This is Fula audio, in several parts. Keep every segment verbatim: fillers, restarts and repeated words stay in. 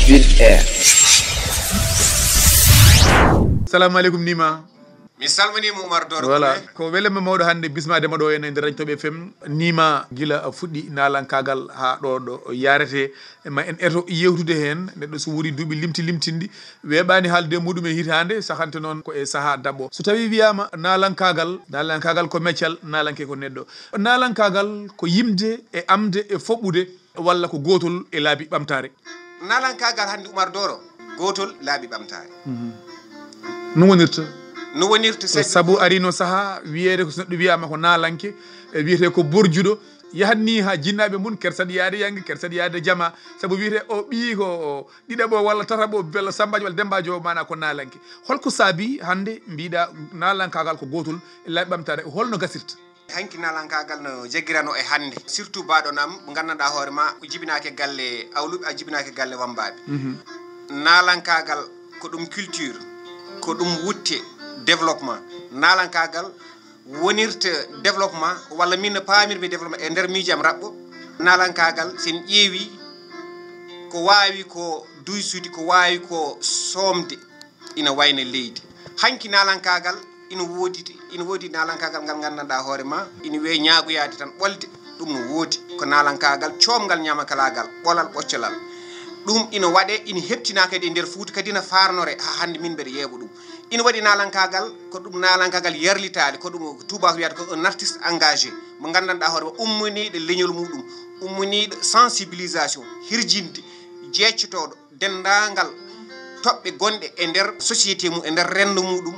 Ville Air. Salamu aleykum, Nima. Mi salminiima Umar Doro. Voilà, ko welema mawɗo hannde bismaade ma ɗo ene nder Rajo Toɓe F M. Nima, gila fuɗɗi naalankaagal haa ɗo ɗo yaarete, ma en eto yewtude heen. Neɗɗo so wuuri duuɓi limti limtinɗi, weeɓaani haalde muɗum e hitaande, sahante noon ko e sahaa daɓɓo. So tawii wiyaama naalankaagal, naalankaagal ko meccal, naalanke ko neɗɗo. Naalankaagal ko yimde e amde e foɓɓude, walla ko gootol e laabi ɓamtaare? Naalankaagal hannde Umar Doro, gootol laabi ɓamtaare. No wonirta? No wonirta sabi Sabu arino sahaa wiyeede ko so neɗɗo wiyaama ko naalanke, e wiyetee ko borjuɗo, yahat ni haa jinnaaɓe mum kersaɗi yaade yannge, kersaɗi yaade jama, sabu wiyetee o ɓiyi ko o ɗiɗaɓo walla tataɓo bella Sammbaajo walla Demmbaajo o, maanaa ko naalanke. Holko saabi hannde mbiɗa naalankaagal ko gootol e laabi ɓamtaare, holno gasirta? Hanki naalankaagal no jaggiranoo e hannde, surtout baaɗo nam mo nganndanɗaa hoore ma o jibinaaki e galle awluɓe, a jibinaaki e galle wammbaaɓe. Naalankaagal ko ɗum culture, ko ɗum wutte, développement. Naalankaagal wonirta développement, walla min no paamirmi développement e nder miijo am raɓɓo. Naalankaagal, so en ƴeewi ko waawi ko duysude, ko waawi ko soomde, ina wayno leydi. Hanki naalankaagal ina woodi, ina woodi naalankaagal ngal nganndanɗaa hoore ma, ina wiyee ñaagoyaade tan ɓolde, ɗum no woodi. Ko naalankaagal coomngal ñamakalaagal, ɓolal ɓoccolal. Ɗum ina waɗee, ina heɓtinaa kadi e nder Fuuta, kadi ina faarnoree haa hannde min mbeɗa yeeɓa ɗum. Ina waɗi naalankaagal, ko ɗum naalankaagal yarlitaali, ko ɗum tuubaako wiyata ko un artiste engagé, mo nganndanɗaa hoore ma ummaniiɗo leñol muɗum, ummaniiɗo sensibilisation, hirjinde, jeeccotooɗo denndaangal toɓɓe gonɗe e nder société mum, e nder renndo muɗum,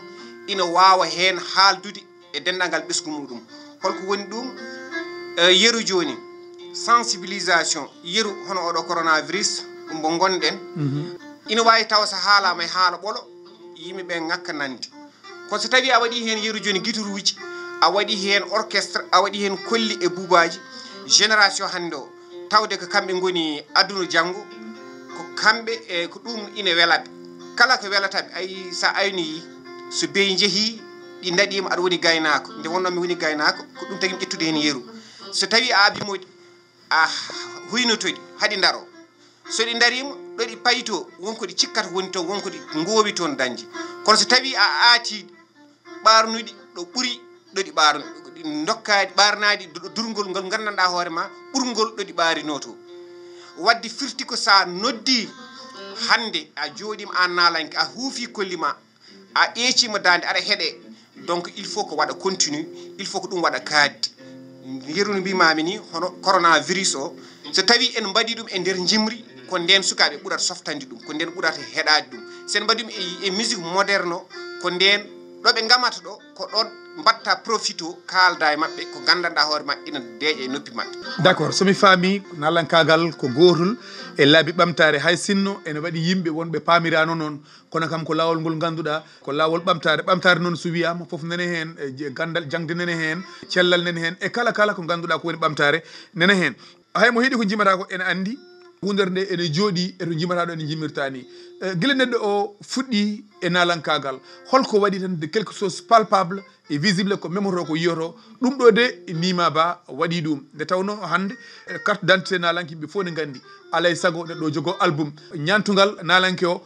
ina waawa heen haaldude e denndaangal ɓesngu muɗum. Holko woni ɗum? Eh, yeru jooni, sensibilisation, yeru hono oɗo coronavirus mbo ngonɗen, ina waawi tawa so haalaama e haala ɓolo, yimɓe ɓe ŋakka nande. Kono so tawii a waɗii heen yeru jooni guitaruuji, a waɗii heen orchestre, a waɗii heen kolli e buubaaji, génération hannde o, tawde ko kamɓe ngoni aduna janngo, ko kamɓe e ko ɗum ina wela ɓe. Kala ko welata ɓe, ayi, so a aynoyii, so beyi njehii, ɗi ndaɗiima, aɗa woni gaynaako. Nde wonnoo mi woni gaynaako, ko ɗum tagi mi ƴettude heen yeru. So tawii a abii moƴƴi, a huynotoɗi, haɗi ndaroo. So ɗi ndariima, ɗo ɗi paytoo, won ko ɗi cikkata woni toon, won ko ɗi ngoowi toon dañde. Kono so tawii a aatii ɓaarnuɗi ɗo ɓuri ɗo ɗi ɓaarnu-, ɗi ndokkaɗi ɓaarnaaɗi du-, durngol ngol nganndanɗaa hoore ma, ɓurngol ɗo ɗi ɓaarinoo to. Waɗde firti ko so a noddii hannde, a jooɗiima aan naalanke, a huufii kolli ma, a ƴeeciima daande, aɗa heɗee. Donc, il faut ko waɗa continue, il faut ko ɗum waɗa kaaddi. Yeru no mbiimaami ni, hono coronavirus o, so tawii en mbaɗii ɗum e nder njimri, ko ndeen sukaaɓe ɓurata softande ɗum, ko ndeen ɓurata heɗaade ɗum. So en mbaɗii ɗum e, e musique moderne o, ko ndeen ɗo ɓe ngamata ɗo, ko ɗoon mbaɗta profito kaalda e maɓɓe ko nganndanɗaa hoore ma ina deeƴa e noppi maɓɓe. D'accord, so mi faami, naalankaagal ko gootol e laabi ɓamtaare, hay sinno ene waɗi yimɓe wonɓe paamiraano noon, kono kam ko laawol ngol ngannduɗaa ko laawol ɓamtaare. Ɓamtaare noon so wiyaama, fof nene heen, e je-, ganndal jaŋde nene heen, cellal nene heen, e kala kala ko ngannduɗaa ko woni ɓamtaare nene heen. Hay mo heɗi ko jimata ko ene anndi, wundere nde ene jooɗii e to jimata ɗo ene jimirta ni. Eh, gila neɗɗo o fuɗɗii e naalankaagal, holko waɗi tan de quelque chose palpable e visible ko memoto ko yiyoto? Ɗum ɗo de Nima Ba waɗi ɗum. Nde tawnoo hannde, eh, carte d'identité naalanke yimɓe fof ne nganndi. Alay sago neɗɗo o jogoo album. Ñaantungal naalanke o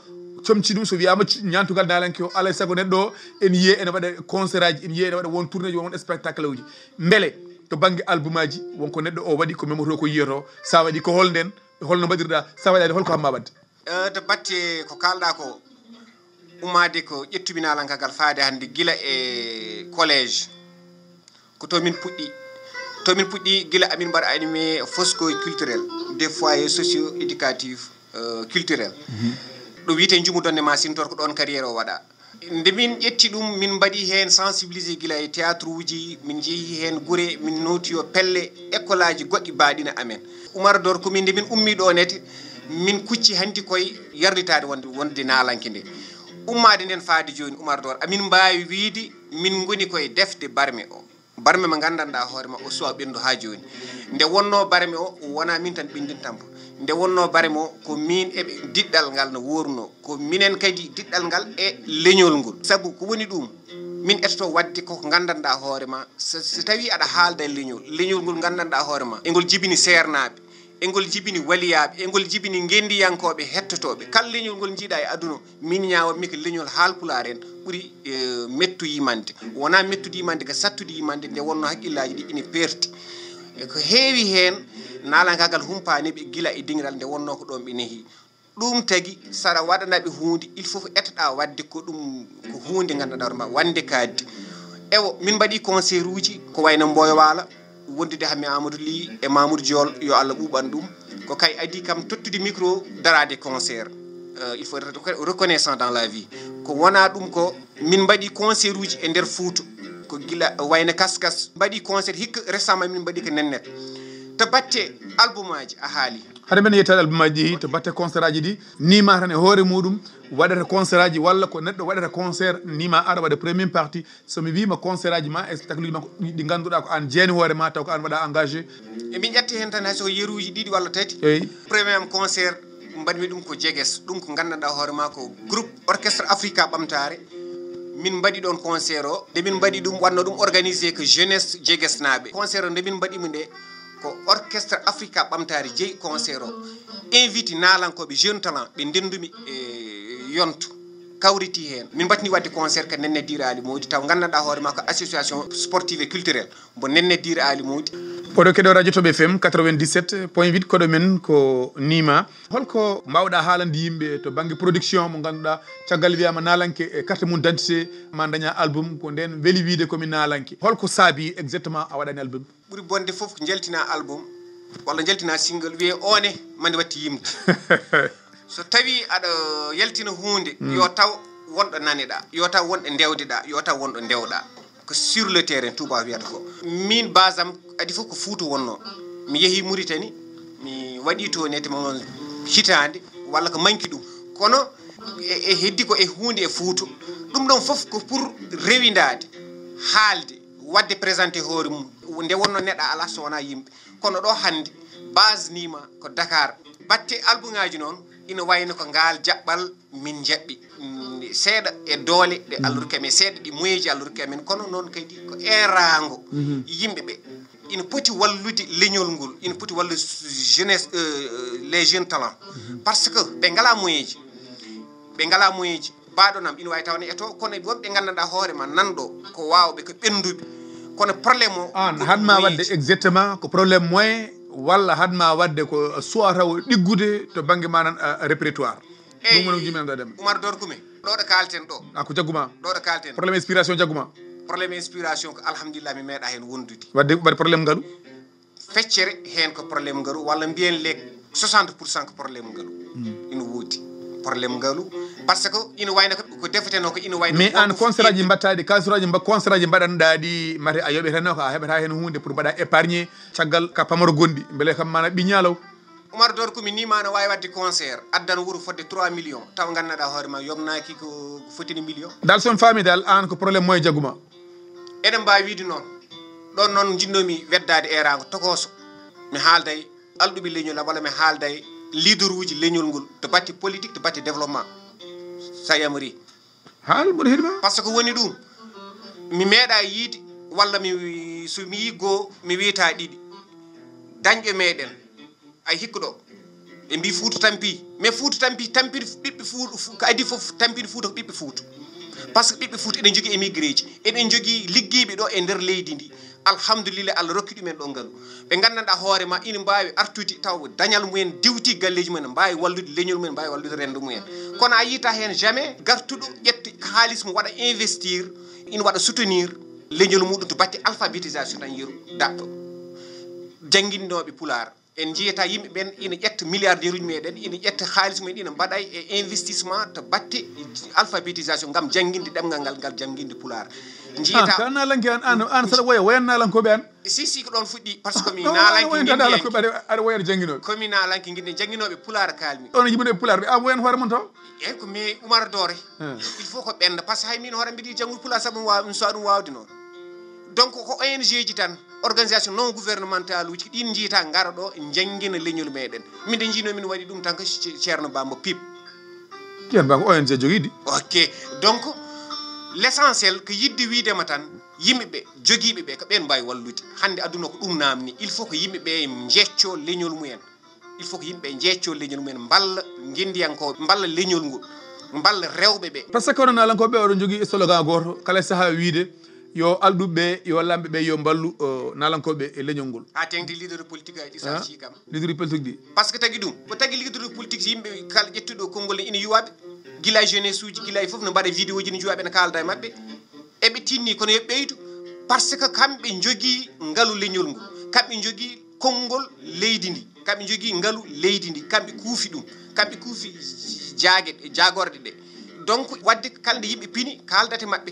comci ɗum, so wiyaama ci-, ñaantungal naalanke o, alay sago neɗɗo o ene yiyee ene waɗa concert aji, ene yiyee ene waɗa won tournée ji, won spectacle uji. Mbele to bannge album aji, won ko neɗɗo o waɗi ko memoto ko yiyoto? So a waɗii, ko hol nden, holno mbaɗirɗaa? So a waɗaani, holko hamma waɗde? Eh, to batte ko kaalɗaa ko, ummaade ko ƴettumi naalankaagal faade hannde gila e collège, ko to min puɗɗi. To min puɗɗi gila amin mbaɗa animé fosco culturel, des foyers socio-éducatifs, euh, culturels. Ɗo wiyetee Njumu Donde Masin, toon ko ɗoon carrière o waɗa. Nde min ƴetti ɗum, min mbaɗi heen sensibilisé gila e théâtre uji, min njehi heen gure, min nooti yo pelle école aji goɗɗi baaɗina amen. Umar Dor, ko min, nde min ummi ɗo nete, min kucci hanti koye yarlitaade wonde, wonde naalanke nde. Ummaade nden faade jooni, Umar Dor, amin mbaawi wiide min ngoni koye defde barme o. Barme mo nganndanɗaa hoore ma o suwa ɓenndu haa jooni. Nde wonnoo barme o, wonaa min tan ɓenndintampo. Nde wonnoo barme o, ko min e ɓe diɗɗal ngal no woorunoo. Ko minen kadi diɗɗal ngal e leñol ngol. Sabu ko woni ɗum, min etoto waɗde ko nganndanɗaa hoore ma. So, so tawii aɗa haalda e leñol, leñol ngol nganndanɗaa hoore ma, e ngol jibini seernaaɓe, E ngol jibini waliyaaɓe, e ngol jibini ngenndiyankooɓe hettotooɓe. Kala leñol ngol njiiɗaa e aduna, min ñaawammi ko leñol Haalpulaar en ɓuri, eh, mettu yimande. Wonaa mettude yimande, ko sattude yimande, nde wonnoo hakkillaaji ɗi ina peerti. E ko heewi heen, naalankaagal humpaani ɓe gila e diŋiral, nde wonnoo ko ɗoon ɓe nehii. Ɗum tagi, so aɗa waɗana ɓe huunde, il faut ko etoɗaa waɗde ko ɗum, ko huunde nganndanɗaa hoore ma, wonde kaaddi. Ewo, min mbaɗi concert uji ko wayno Mboyo Waala, wondude Hammi Amadou Ly e Mamoudou Diol, yo Allah ɓuuɓan ɗum. Ko kay adii kam tottude micro, daraade concert. Euh, il faut être reco-, reconnaissant dans la vie. Ko wonaa ɗum ko, min mbaɗi concert uji e nder Fuuta. Ko gila wayno Kaskas, mbaɗi concert hikka, récemment min mbaɗi ko Nennet. To batte album aji, a haali. Hade men yettaade album aji ɗi, to batte concert aji ɗi, Nima tan e hoore muɗum waɗata concert aji, walla ko neɗɗo waɗata concert, Nima ara waɗa première partie. So mi wiima concert aji ma e spectacle uji ma, ko ɗi, ɗi ngannduɗaa ko aan jeeni hoore ma, taw ko aan waɗa engagé. Emin ƴetti heen tan hay so yeruuji ɗiɗi walla tati. Eyi. Premier am concert mbaɗmi ɗum ko Jeges, ɗum ko nganndanɗaa hoore ma ko groupe Orchestre Africa Ɓamtaare. Min mbaɗi ɗoon concert o, nde min mbaɗi ɗum, waɗno ɗum organisé ko jeunesse Jegesnaaɓe. Concert o nde min mbaɗi mo nde, ko Orchestre Africa Ɓamtaare jeyi concert o. Invite naalankooɓe, jeune talent, ɓe ndenndumi e yonto. Kawriti heen. Min mbaɗtini waɗde concert ka Nenne Diir Aali Moodi, taw nganndanɗaa hoore ma ko association sportive et culturelle mbo Nenne Diir Aali Moodi. Oɗo keɗo Radio Toɓo F M quatre-vingt-dix-sept point huit, koɗo men ko Nima. Holko mbaawɗaa haalande yimɓe to bannge production mo ngannduɗaa caggal wiyaama naalanke e carte mum d'identité ma daña album, ko ndeen weli wiide ko mi naalanke? Holko saabi exactement a waɗani album? Ɓuri bonde fof ko njaltina album walla njaltina single, wiye one mande watti yimde. So tawi aɗa yaltina huunde, yo taw wonɗo naneɗaa, yo taw wonɗo ndewdeɗaa, yo taw wonɗo ndewɗaa. Ko sur le terrain, Touba wiyata ko. Min base am adi fof ko Fuuta wonno. Mi yehi Mauritanie, mi waɗi to nete mo hitaande walla ko manki ɗum. Kono e, e heddi ko e huunde e Fuuta. Ɗum ɗon fof ko pour rewindaade, haalde, waɗde présenté hoore mum. Nde wonno neɗɗo alaa so wonaa yimɓe. Kono ɗo hannde, base Nima ko Dakar. Batte albuŋaaji noon, ina wayno ko ngaal jaɓɓal min jaɓɓi. Mm, seeɗa e doole ɗe Allah rokki amen, seeɗa ɗi moyeeji Allah rokki amen, kono noon kadi ko eeraango yimɓe ɓe. Ina poti wallude leñol ngol, ina poti wallude jeunesse, euh, les jeunes talents. Parce que ɓe ngalaa moyeeji, ɓe ngalaa moyeeji. Baaɗo nam ina waawi tawa ne etoo, kono e wonɓe nganndanɗaa hoore ma nanɗo ko waawɓe, ko ɓennduɓe. Kono problème o aan ko haɗ ma moyeeji. Waɗde exactement ko problème moyen, walla haɗ ma waɗde ko soit taw ɗiggude to bannge ma nan, ah, répertoire? Ɗum woni ko jimi am ɗo, Demba. Umar Dor Kume, ɗo ɗo kaalten ɗo. A ko jagguma? Ɗo ɗo kaalten. Problème inspiration jagguma? Problème inspiration ko alhamdulillah mi meeɗa heen wondude. Waɗde, waɗde problème ngalu? Feccere heen ko problème ngalu, walla mbiyen les soixante pour cent ko problème ngalu. Ina woodi problème ngalu, parce que ina wayno ko, ko defetenoo ko ina wayno. Mais aan concert aji mbaɗtaɗi, concert aji mba-, concert aji mbaɗanɗaa ɗi, mate a yoɓeteno ko a heɓata heen huunde pour mbaɗa épargne caggal ka pamaro gonɗi, mbele kam mana ɓiñña law. Umar Dor Kume, Nima no waawi waɗde concert, addan wuro fodde trois millions, taw nganndanɗaa hoore ma yomnaaki ko, ko fotini million. Dal so mi faami dal, aan ko problème moye jagguma? Eɗen mbaawi wiide noon. Ɗoon noon njiɗnoomi weddaade eeraango tokooso. Mi haalda e alɗuɓe leñol am, walla mi haalda e leaderuuji leñol ngol, to batte politique, to batte développement. So a yamiri. Haal mboɗo heɗi ma. Parce que woni ɗum, mi meeɗaa yiide, walla mi, so mi yii goo, mi wiyata ɗiɗi. Dañɓe meɗen, ay hikka ɗo. Ɓe mbii Fuuta tampi. Mais Fuuta tampi, tampiri ɓiɓɓe Fuuta, Fu-, ko adii fof tampiri Fuuta ko ɓiɓɓe Fuuta. Parce que ɓiɓɓe Fuuta eɗen njogii émigré ji, eɗen njogii liggeyɓe ɗo e nder leydi ndi. Alhamdulillah, Allah rokki ɗumen ɗo ngalu. Ɓe nganndanɗaa hoore ma ina mbaawi artude taw dañal mumen diwti galleeji mumen, mbaawi wallude leñol mumen, mbaawi wallude renndo mumen. Kono a yiyta heen jamais gartuɗo ƴetta haalis mum waɗa investir, ina waɗa soutenir leñol muɗum to batte alphabétisation tan yeru daɗɗo. Jannginnooɓe Pulaar. En njiyata yimɓe ɓen ina ƴetta milliardaire uji meɗen, ina ƴetta haalis mumen, ina mbaɗa e investissement to batte alphabétisation ngam jannginde ɗemngal ngal, ngal jannginde Pulaar. Ah, njiyata ka naalanke an, an, an saɗa woya, woyan naalankooɓe an? Si, si, ko ɗon fuɗɗi, parce que mi naalanke ngindi, aɗa woya aɗa jannginooɓe. Ko mi naalanke ngindi, jannginooɓe Pulaar kaalmi. On yimɓe Pulaar ɓe, a woyan hoore mon taw? Eyi, ko mi Umar Doore. Hmm. Il faut ko ɓennda, parce que hay min hoore mbiɗi janngude Pulaar sabu mi waawa, mi suwa ɗum waawde noon. Donc ko O N G ji tan, organisation non gouvernemental uji, ɗin njiyta ngara ɗo, njanngina leñol meɗen. Min de njiino min waɗi ɗum tan ko Ce-, Ceerno Bamba Pip. Ceerno Bamba O N G jogiiɗi. Ok. Donc, l'essentiel ko yidde wiidema tan, yimɓe ɓe, jogiiɓe ɓe, ko ɓen mbaawi wallude. Hannde aduna ko ɗum naamni. Il faut ko yimɓe ɓe njeccoo leñol mumen. Il faut que yimɓe njeccoo leñol mumen, mballa ngenndiyankooɓe, mballa leñol ngol, mballa rewɓe ɓe. Par ce que kono naalankooɓe ɓe oɗon njogii slogan gooto kala sahaa, wiyde yo alɗuɓe ɓe, yo laamɓe ɓe, yo mballu naalankooɓe e leñol ngol. Haa teeŋti leader politique aji sarci kam. Leader politique ɗi. Par ce que tagi ɗum, ko tagi leader politique ji, yimɓe kala ƴettuɗo konngol ne ina yuwaɓe, gila jeunesse uji, gila e fof no mbaɗa vidéo ji, no njuwaɓe, no kaalda e maɓɓe. Eɓe tinni kono yo ɓeydu, par ce que kamɓe njogii ngalu leñol ngol, kamɓe njogii konngol leydi ndi, kamɓe njogii ngalu leydi ndi, kamɓe kuufi ɗum, kamɓe kuufi jaage ɗe, jaagorɗe ɗe. Donc wadde kala nde yimɓe pini kaaldata e maɓɓe,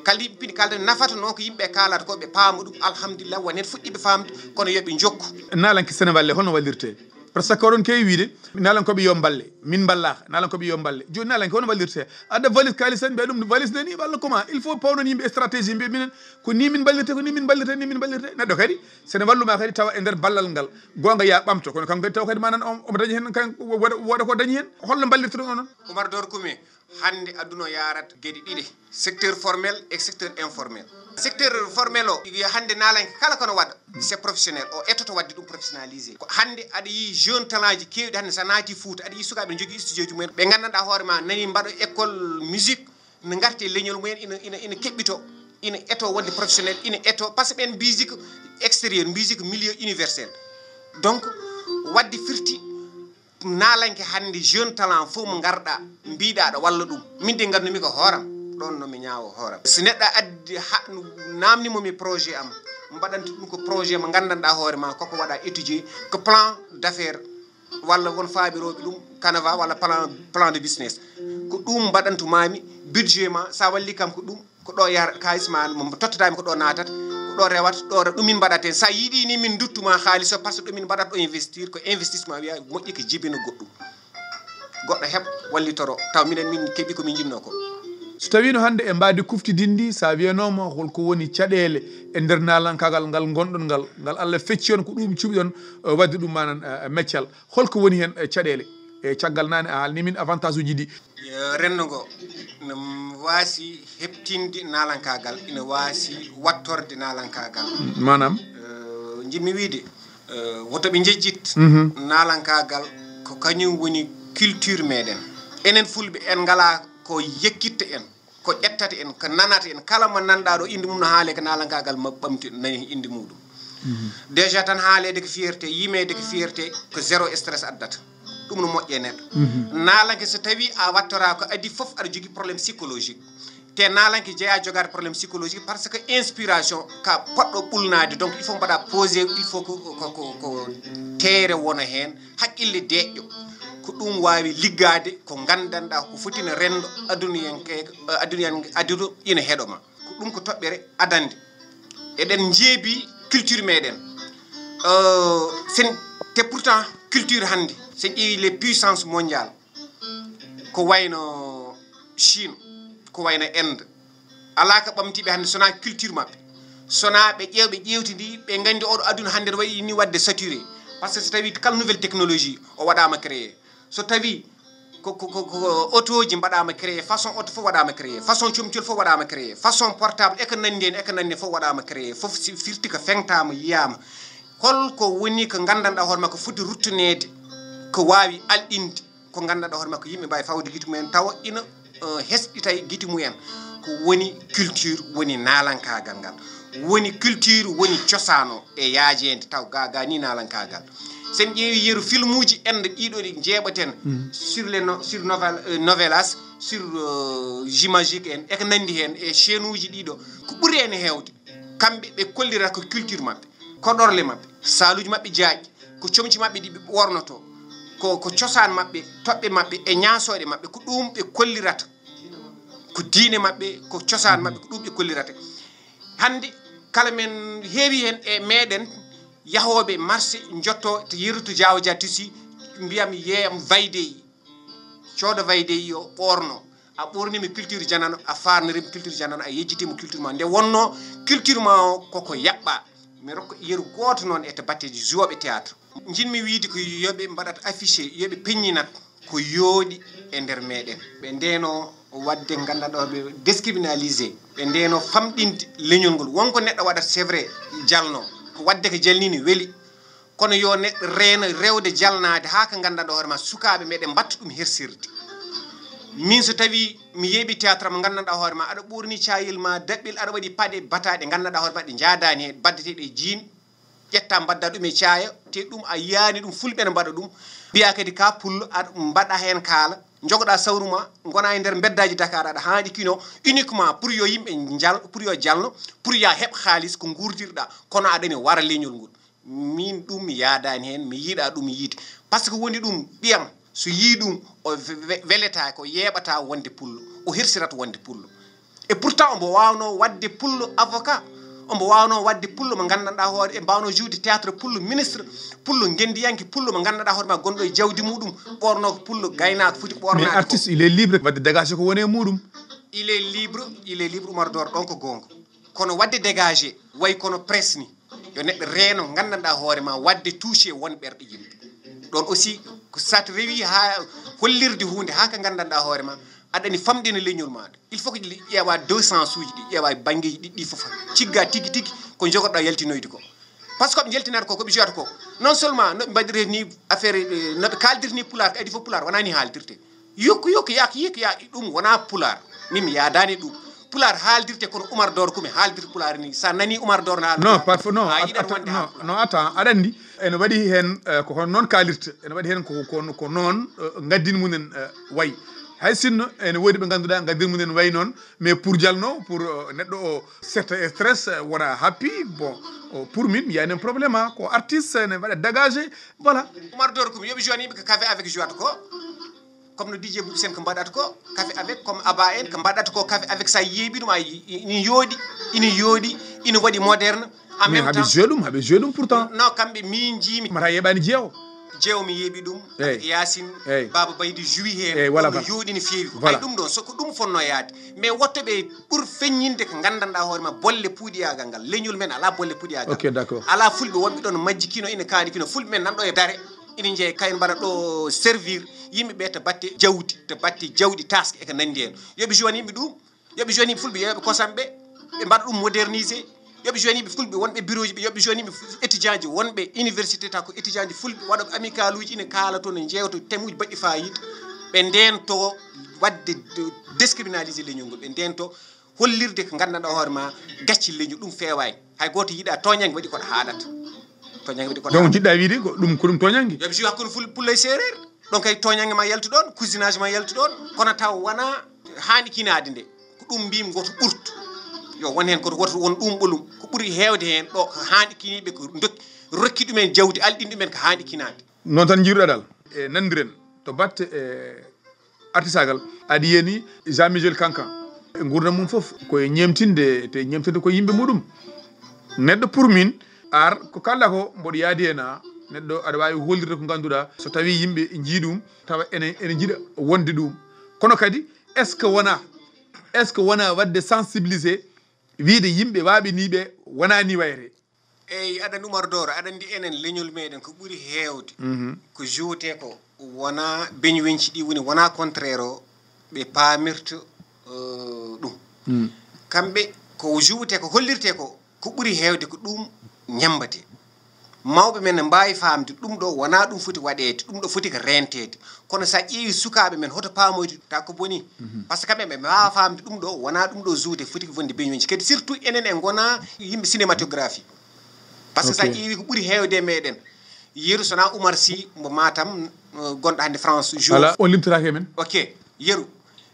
kala nde yimɓe pini kaaldata, nafatanoo ko yimɓe kaalata ko, ɓe paama ɗum, alhamdulillah, won heen fuɗɗiiɓe faamde, kono yo ɓe njokku. Naalanke Senewalle hono wallirtee? Par ce que oɗon keewi wiyde naalankooɓe yo mballe, min mballaaka, naalankooɓe yo mballe. Jooni naalanke hono wallirtee? Adda valise kaalis tan, mbiya ɗum valise nani walla comment? Il faut pawnon yimɓe e stratégie, mbiya minen ko ni min mballirtee, ko ni min mballirtee, ni min mballirtee. Neɗɗo kadi so ene wallu ma kadi tawa e nder ballal ngal goonga ya ɓamto, kono kanko kadi tawa kadi manan omo dañi heen, kan wooda ko dañi heen. Holno mballirtoɗon onon? Oumar Dor Koumé, hannde aduna o yaarat geɗe ɗiɗe, secteur formel e secteur informel. Secteur formel o, hannde naalanke kala kono waɗa, c'est professionnel, o etoto waɗde ɗum professionnalisé. Ko hannde aɗa yii jeune talent ji keewɗi, hannde so a naati Fuuta aɗa yii sukaaɓe ne njogii studio ji mumen, ɓe nganndanɗaa hoore ma nani mbaɗo école musique, ne ngarti e leñol mumen, ina ina ina keɓɓito, ina eto wonde professionnel, ina eto, par ce que ɓen mbisi ko extérieur, mbisi ko milieu universel. Donc wadde firti naalanke hannde jeune talent fof mo ngarɗa mbiɗa aɗa walla ɗum, min de nganndu-mi ko hooram, ɗon no mi ñaawo hooram. So neɗɗo addi ha namni mo mi projet am, mbaɗanti ɗum ko projet mo nganndanɗa hoore ma koko waɗa étudier, ko plan d'affaires walla won faabirooɓe ɗum canevas walla plan plan de business, ko ɗum mbaɗantu mami budget ma, sa walli kam ko ɗum, ko ɗo yar kaalis ma mo tottatami ko ɗo natat, ko ɗo rewat, ɗo ɗum min mbaɗat hen. Sa yiɗi ni min duttuma haalis o, par ce que ɗum min mbaɗat ɗo investir ko investissement, wiya moƴƴi ko jibina goɗɗum, goɗɗo heɓ wallitoro taw minen min keɓi ko min jinno ko. So tawino hannde e mbaadi kuftidinndi, sa wiyanoma holko woni caɗeele e nder naalankaagal ngal ngonɗon ngal, ngal Allah fecci on, ko ɗum cuɓiɗon wadde ɗum manan meccal, holko woni heen caɗeele? E caggal nane a haalni min avantage uji ɗi. Renndo ngo no waasi heɓtinde naalankaagal, ina waasi wattorde naalankaagal. Maanaam? Njiɗmi wiyde woto ɓe njejjit naalankaagal, ko kañum woni culture meɗen. Enen fulɓe en ngala ko yekkitta en, ko ƴettata en, ko nanata en. Kala mo nanɗa ɗo innde mum no haale ko naalankaagal ma ɓamti nani innde muɗum. Déjà tan haaleede ko fierté, yimeede ko fierté, ko zéro stress addata. Ɗum no moƴƴe neɗɗo. Naalanke so tawi a wattora ko adi fof aɗa jogii problème psychologique. Te naalanke jeya jogaade problème psychologique par ce que inspiration ka poɗɗo ɓulnaade, donc il faut mbaɗa posé, il faut ko ko ko ko teere wona heen, haqqille deeƴƴo. Ko ɗum waawi liggaade ko nganndanɗaa ko fotino renndo aduniyanke aduniyan aduna ina heɗo ma. Ko ɗum ko toɓɓere adannde. Eɗen njeebi culture meɗen. Sen te pourtant culture hannde so ƴeewi les puissances mondiales, ko wayno Chine, ko wayno Inde, alaa ka ɓamtiɓe hannde sona culture maɓɓe. Sona ɓe ƴeew ɓe ƴeewtidi ɓe nganndi oɗo aduna hannde no wayi ni waɗde saturé. Par ce que so tawi kala nouvelle technologie o waɗama créé, so tawi ko ko ko otoji mbaɗama créé, façon oto fof waɗama créé, façon comcol fof waɗama créé, façon portable e ko nandi hen e ko nandi fof waɗama créé, fof si firti ko fengtama yiyama. Holko woni ko gandanɗa hoore makko foti ruttinede ko wawi alɗinde ko gandanɗa hoore makko yimɓe mbawi fawde gite mumen tawa ina hesɗitay gite mumen? Ko woni culture woni nalankagal ngal, woni culture woni cosano e yajede taw gaga ni nalankagal. Sen ƴeewi yeru filmuji ende ɗiɗo ɗi jeeɓaten sur les no- sur novel- euh, novelas, sur euh, jimagique en eko nandi hen e chaîne uji ɗiɗo, ko ɓuri hen hewde kamɓe ɓe kollirata ko culture maɓɓe, koɗorle maɓɓe, saluji maɓɓe jaaƴi, ko comci maɓɓe ɗi ɓe ɓornoto, ko ko cosaan maɓɓe, toɓɓe maɓɓe e ñaasoɗe maɓɓe, ko ɗum ɓe kollirata. Ko diine maɓɓe, ko cosaan maɓɓe, ko ɗum ɓe kollirata. Hannde kala men heewi heen e meeɗen yahooɓe marché njotto to yeru to Diaw Dia Tissi, mbiyam yeeyam Vaidehi, cooda Vaidehi o ɓoorno. A ɓoornima culture janano, a faarnirima culture janano, a yejjitima culture ma. Nde wonno culture ma o koko yaɓɓa. Mi rokka yeru gooto noon e to batteeji joueɓe théâtre. Njiɗmi wiyde ko yo ɓe mbaɗat affiché, yo ɓe peññinat ko yooɗi e nder meɗen. Ɓe ndeno wadde gandanɗo ɓe discriminalisé, ɓe ndeno famɗinde leñol ngol. Wonko neɗɗo waɗat c'est vrai jalno, ko wadde ko jalni ne weli. Kono yo neɗɗo reeno rewde jalnaade haa ko nganndanɗaa hoore ma sukaaɓe meɗen mbatta ɗum hersirde. Min so tawii mi yeeɓi théâtre mo nganndanɗaa hoore ma aɗa ɓoorni caayel ma daɓɓel, aɗa waɗi paɗe bataaɗe nganndanɗaa hoore ma ɗe njaadaani heen, baddeteeɗe e jiin, ƴetta mbadda ɗum e caaya, te ɗum a yiyaani ɗum, fulɓe ne mbaɗa ɗum. Mbiya kadi ka pullo, aɗa mbaɗa heen kaala, njogoɗaa sawru ma, ngona e nder mbeddaaji Dakar, aɗa haaɗi kino uniquement pour yo yimɓe njal, pour yo jalno, pour ya heɓ haalis ko nguurdirɗaa, kono aɗa ne wara leñol ngol. Min ɗum mi yaadaani heen, mi yiɗaa ɗum yiide. Par ce que woni ɗum ɓiyam, so yii ɗum, o we-, we-, weletaake, o yeeɓataa wonde pullo, o hirsirat wonde pullo. Et pourtant, omo waawnoo waɗde pullo avocat, omo waawnoo waɗde pullo mo nganndanɗaa hoore, e mbaawnoo jouwde théâtre pullo ministre, pullo ngenndiyanke, pullo mo nganndanɗaa hoore ma gonɗo e jawdi muɗum, ɓoornoo ko pullo gaynaako foti Mais ɓoornaade ko. Artiste, il est libre waɗde dégagé ko woni e muɗum. Il est libre, il est libre, Oumar Dor, ɗon ko goonga. Kono waɗde dégagé, way kono presse ni, yo neɗɗo reeno nganndanɗaa hoore ma, waɗde touché won ɓerɗe yimɓe. Ɗon aussi, ko so a rewii haa hollirde huunde, haa ko nganndanɗaa hoore ma, aɗa ani famɗina leñol maaɗa. Il faut que ɗi ƴeewa deux sens uji, ɗi ƴeewa e banngeeji ɗiɗi ɗi fof. Cigga tigi tigi ko njogoɗaa yaltinoyde ko. Par ce que ko ɓe njaltinata ko, ko ɓe jowata ko. Non seulement no ɓe mbaɗirta ni affaire, eh, no ɓe kaaldirta ni pulaar, ko adii fof pulaar, wonaa ni haaldirte. Yokku, yokku, yak, yik, yak, ɗum wonaa pulaar. Min mi yaadaani ɗum. Pulaar haaldirte kono Oumar Dor ko mi haaldirta pulaar ni. Sa nani Oumar Dor na haala Non, pulaar, parfois, non, a at-, yiɗat at-, wonde non, haala pulaar. Non, attends, aɗa anndi, ene waɗi heen, eh, ko hono noon kaalirta, ene waɗi heen ko, ko, ko noon, eh, ngaddin mumen, eh, wayi. Hay sinno ene woodi ɓe ngannduɗaa ngaddin mumen wayi noon, mais pour jalno, pour, eh, neɗɗo o, certes stress, eh, wona happy, bon, oh, pour min, il y a un problème, ah, ko artiste, ene waɗa dégagé, voilà. Oumar Dor ko mi yoɓi joini ɓe ko café avec joie ko. Comme no D J Boubou Sen ko mbaɗata ko, café avec, comme Abba en ko mbaɗata ko, café avec, sa yeeɓi ɗum, a yi-, i-, ina yooɗi, ina yooɗi, ina waɗi moderne. En Mais même haɓe temps, joué ɗum, haɓe joué ɗum pourtant. Non, kamɓe min njiimi. Mata yeeɓani jeewo. Jeewo mi yeeɓi ɗum, Eyyi. Yacine, Eyyi. Baba Baydi joué heen. Eyyi, voilà, Ɗum no voilà. Yooɗi no feewi. Voilà. Ay ɗum ɗo, so ko ɗum fonnoo yaade. Mais wotto ɓe ɓur feññinde ko nganndanɗaa hoore ma bolle puuɗiyaagal ngal. Leñol men alaa bolle puuɗiyaagal. Ok, d'accord. Alaa fulɓe wonɓe ɗon majji kino, ina kaani kino. Fulɓe men nan ɗo e dare. Ina njeeya kayen mbaɗa ɗo servir yimɓe ɓe to batte jawdi, to batte jawdi task e ko nanndi heen. Yo ɓe joini yimɓe ɗum, yo ɓe joini yimɓe fulɓe, yo ɓe kosam ɓe, ɓe mbaɗa ɗum modernisé. Yo ɓe joini yimɓe fulɓe wonɓe bureau ji ɓe, yo ɓe joini yimɓe fu-, étudiant ji wonɓe université, ta ko étudiant ji fulɓe waɗa ko amicale uji ina kaala toon, ne njeewa to thème uji baɗɗi fayida. Ɓe ndento waɗde de-, discriminalisé leñol ngol, ɓe ndento hollirde ko nganndanɗaa hoore ma gacci leñol, ɗum feewaani. Hay gooto yiɗaa tooñannge waɗi koɗa haalata. Tooñannge waɗi koɗa Donc, haalata. Jiɗɗa wiide ko ɗum, ko ɗum tooñannge? Yo ɓe jogi hakkunde ful-, pullo e seereer. Donc, kay tooñannge ma yaltu ɗoon, cousinage ma yaltu ɗoon, kono taw wonaa haandi kinaade nde. Ko ɗum mbiymi woto ɓurtu. Yo won heen koto woto won ɗum ɓolum. Ko ɓuri heewde heen ɗo, ko haandi kiniiɓe ko ndokki, rokki ɗumen jawdi, alɗini ɗumen ko haandi kinaade. Noon tan njiiruɗaa dal. E nanndiren to batte e artisagal, aɗa yiyani Jean Michel Kankan. E nguurndam mum fof, ko e ñeemtinde, te ñeemtinde ko yimɓe muɗum. Neɗɗo pour min, ar ko kala ko mboɗo yaadi heen, a, neɗɗo aɗa waawi hollirde ko ngannduɗaa, so tawii yimɓe njii ɗum, tawa ene, ene njiɗa wonde ɗum. Kono kadi, est-ce que wona, est-ce que wona waɗde sensibiliser, wiide yimɓe waaɓe ni ɓe, wona ni wayre? Eyi, aɗa anndi Oumar Doro, aɗa anndi enen leñol meɗen ko ɓuri heewde, Mhm. ko jouté ko wona beñuwenci ɗi woni, wona contraire o ɓe paamirta, eh, ɗum. Mm. Kamɓe ko jouté ko hollirte ko, ko ɓuri heewde ko ɗum ñammbate. Mawɓe men ne mbaawi faamde ɗum ɗo wona ɗum foti waɗeede, ɗum ɗo foti ko renteede. Kono so a ƴeewi sukaaɓe men hoto paamoyde ta ko boni. Mhm. Par ce que kamɓe ɓe mbaawa faamde ɗum ɗo wona ɗum ɗo jouté foti ko wonde beñuwenci. Kadi surtout enen en ngona yimɓe cinématographie. Par ce que so a Ok. Ƴeewi ko ɓuri heewde e meɗen, yeru sona Oumar Sy mo Matam, eh, gonɗo hannde France jour. Ala, on limtoraki e men. Ok, yeru.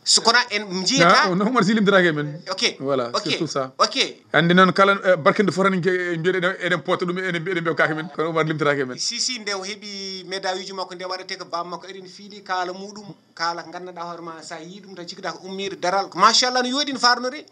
So kono en njiyata. Ah, on Oumar Sy limtoraki e men. Ok. Voilà, Ok. C'est tout ça. Ok. Anndi noon kala, eh, barkinɗo fof tan en ke-, en mbiyaɗo eɗen, eɗen poota ɗum, eɗen mbiya, eɗen mbiya kaake men. Kono Oumar limtoraki e men. Si, si, nde o heɓi médaille uji makko, nde waɗate ko bam makko, eɗen fiili kaala muɗum, kaala ko nganndanɗaa hoore ma, so a yii ɗum tan cikkataa ko ummiiɗo daral. Ko machallah no yooɗi no faarnori.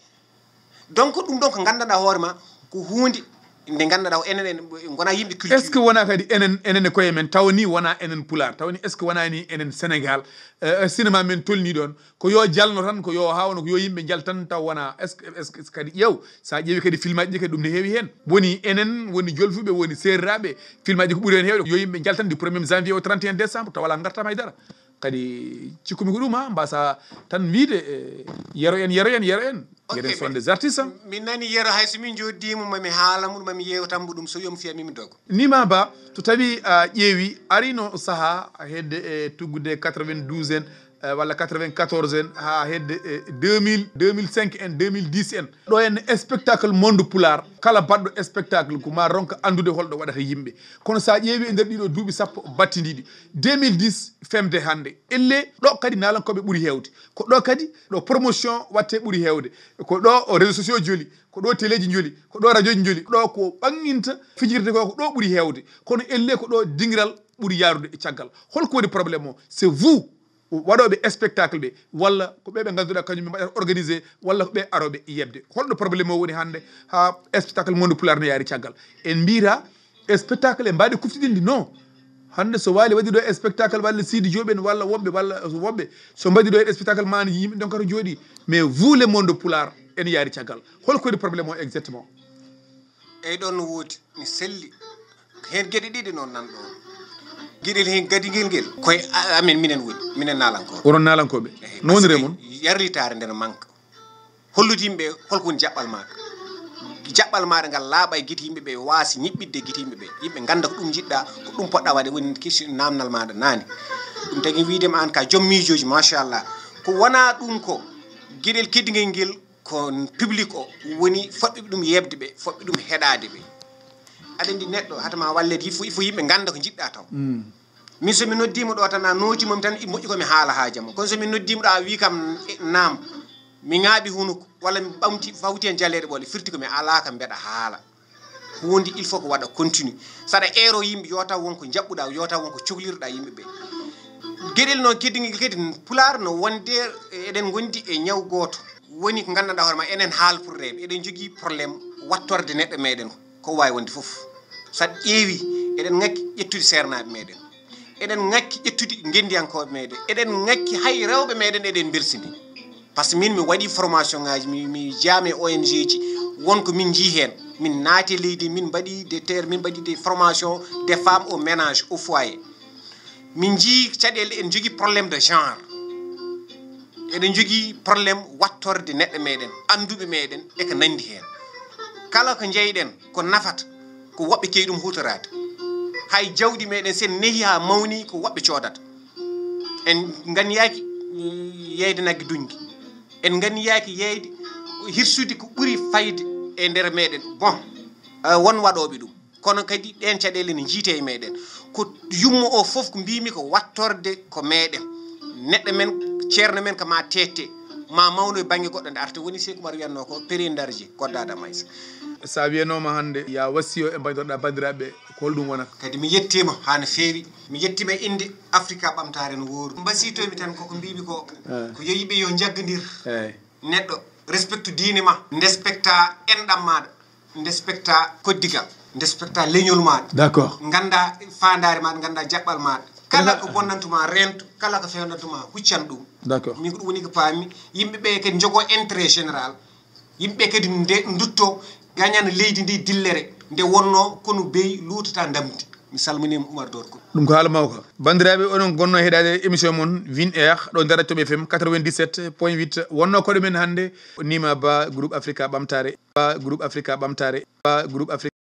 Donc, ɗum ɗon ko nganndanɗaa hoore ma, ko huunde nde nganndanɗaa ko enen en ngona yimɓe culture. Est-ce que wona kadi enen, enen e koye men, taw ni wona enen Pulaar, taw ni est-ce que wona ni enen Sénégal, eh, eh, cinéma men tolni ɗon, ko yo jalno tan, ko yo hawno, ko yo yimɓe njal tan, taw wona, est-ce que, est-ce que kadi ƴeew, sa ƴeewi kadi filmaji ɗi kadi ɗum ne heewi heen. Woni enen, woni jolfuɓe, woni seeriraɓe, filmaji ko ɓuri heen heewde, yo yimɓe njal tan du premier janvier au trente et un décembre, taw wala ngartam hay dara. Kadi cikkumi ko ɗum ha mbasa tan wiide, eh, yero en, yero en, yero en. Ok, gueɗen son des artistes. Min nani yero, hay so min jooɗiima mami haala mum, mami yeewtambo ɗum, so yomi fiya mimi dogo. Nima Ba, so tawi a ƴeewi, arino saha hedde e tuggude quatre-vingt-douze en, eh, walla quatre-vingt-quatorze en, ha hedde e deux mille, deux mille cinq en, deux mille dix en. Ɗo en spectacle monde pulaar, kala baɗɗo spectacle ko ma ronka anndude holɗo waɗata yimɓe. Kono sa ƴeewi e nder ɗiɗo duuɓi sappo battidiɗi, deux mille dix femde hannde, elle ɗo kadi naalankooɓe ɓuri heewde. Ko ɗo kadi ɗo promotion watte ɓuri heewde. Ko ɗo o réseaux sociaux joli, ko ɗo téléji joli, ko ɗo radioji joli. Ɗo ko ɓanginta fijirde ko, ko ɗo ɓuri heewde. Kono elle ko ɗo dingiral ɓuri yaarude e caggal. Holko woni problème o? C'est vous, waɗooɓe spectacle ɓe, walla ko ɓe ɓe ngannduɗaa kañum ɓe mbaɗata organisé, walla ko ɓe arooɓe yeɓde. Holɗo problème o woni hannde ha spectacle monde pulaar ne yaari caggal? En mbiyata spectacle e mbaɗi kuftidinɗi, non. Hannde so Waali waɗi ɗo e spectacle, walla Sidi Diop en, walla woɓɓe, walla woɓɓe, so mbaɗi ɗo e spectacle, ma yimɓe donkata jooɗi. Mais vous, le monde pulaar, en yaari caggal. Holko woni problème o exactement? Eyyi, ɗon no woodi, mi selli. Heen geɗe ɗiɗi noon nan ɗo. Geɗel heen gadingel ngel, koye a-, amen, minen woni, minen naalankooɓe. Onon naalankooɓe. Eyyi, no woniri e mon? Yarlitaare nden manque. Hollude yimɓe holko woni jaɓɓal maaɗa. Jaɓɓal maaɗa ngal laaɓa e gite yimɓe ɓe, waasi ñiɓɓitde gite yimɓe ɓe. Yimɓe ngannda ko ɗum njiɗɗa, ko ɗum poɗɗa waɗde, woni kisi naamnal maaɗa naani. Ɗum tagi wiide ma aan ka joom miijooji, machallah. Ko wona ɗum ko geɗel keddingel ngel, ko public o woni foɗɓe ɗum yeɓde ɓe, foɗɓe ɗum heɗaade ɓe. Aɗa anndi neɗɗo hade ma walleede, il faut, il faut yimɓe ngannda ko njiɗɗa taw. Mm. Min so mi noddiima ɗo tan, a nootiima mi tan, i moƴƴi ko mi haala haaju am. Kono so mi noddiima ɗo, a wii kam, e, naam, mi ŋaaɓi hunuko, walla mi ɓamti, fawti heen jaleeɗe ɓoole, firti ko mi alaa ka mbeɗa haala. Huunde, il faut ko waɗa continue. Saɗa eero yimɓe, yo taw won ko njaɓɓuɗa, yo taw won ko cohlirɗa yimɓe ɓe. Geɗel noon keddingel kadi, pulaar no wonde, eɗen ngondi e ñaw gooto. Woni ko nganndanɗaa hoore ma, enen haalpulreeɓe, eɗen njogii problème wattorde neɗɗo meɗen ko waawi wonde fof. Saɗa ƴeewi, eɗen ŋakki ƴettude seernaaɓe meɗen. Eɗen ŋakki ƴettude ngenndiyankooɓe meɗen. Eɗen ŋakki hay rewɓe meɗen, eɗen mbelsini. Par ce que min mi waɗi formation ŋaaji, mi, mi jeyaama e O N G ji, won ko min njii heen. Min naati e leydi, min mbaɗi des terres, min mbaɗi des formations des femmes au ménage, au foyer. Min njii caɗeele, en njogii problème de genre. Eɗen njogii problème wattorde neɗɗo meɗen, annduɓe meɗen, e ko nanndi heen. Kala ko njeyɗen, ko nafata, ko woɓɓe kewi ɗum huutoraade. Hay jawdi meɗen, sen nehi haa mawni, ko woɓɓe coodata. En nganniyaaki, mm, yeeyde nagge duñgi. En nganniyaaki yeeyde, hirsude ko ɓuri fayde e nder meɗen. Bon, eh, won waɗooɓe ɗum. Kono kadi ɗeen caɗeele ne njiytee e meɗen. Ko yummo o fof ko mbimi ko wattorde ko meɗen. Neɗɗo men, ceerno men ko ma tette, ma mawno e bannge goɗɗo nde arta. Woni Seeku Umar wiyatno ko Peri Ndarji, Koddaada Maysa. Sa wiyanooma hannde, ya wasiyo e mbaynorɗa banndiraaɓe, ko holɗum wonata? Kadi mi yettiima haa no feewi. Mi yettiima e innde Afrika Ɓamtaare no woori. Mbasiytomi tan koko mbimi ko, eh, ko yo yimɓe yo njaggondir. Eey. Neɗɗo, respecte diine ma, ndespekta enɗam maaɗa, ndespekta koddigal, ndespekta leñol maaɗa. D'accord. Ngannda faandaare maaɗa, ngannda jaɓɓal maaɗa. Kala ko bonnantuma, reento, kala ko fewnantuma, huccan ɗum. D'accord. Min ko ɗum woni ko paami. Yimɓe ɓe kadi njogoo intérêt général. Yimɓe kadi nde ndutto, gañana leydi ndi dillere, nde wonno konu beyi luutata ndamdi. Mi salminiima Umar Dorko. Ɗum ko haala mawka. Banndiraaɓe, oɗon ngonno heɗaade émission mon Vin Air, ɗo nder Top F M quatre-vingt-dix-sept point huit. Wonno koɗo men hannde, Nima Ba, groupe Africa Ɓamtaare. Ba, groupe Africa Ɓamtaare. Ba, groupe Africa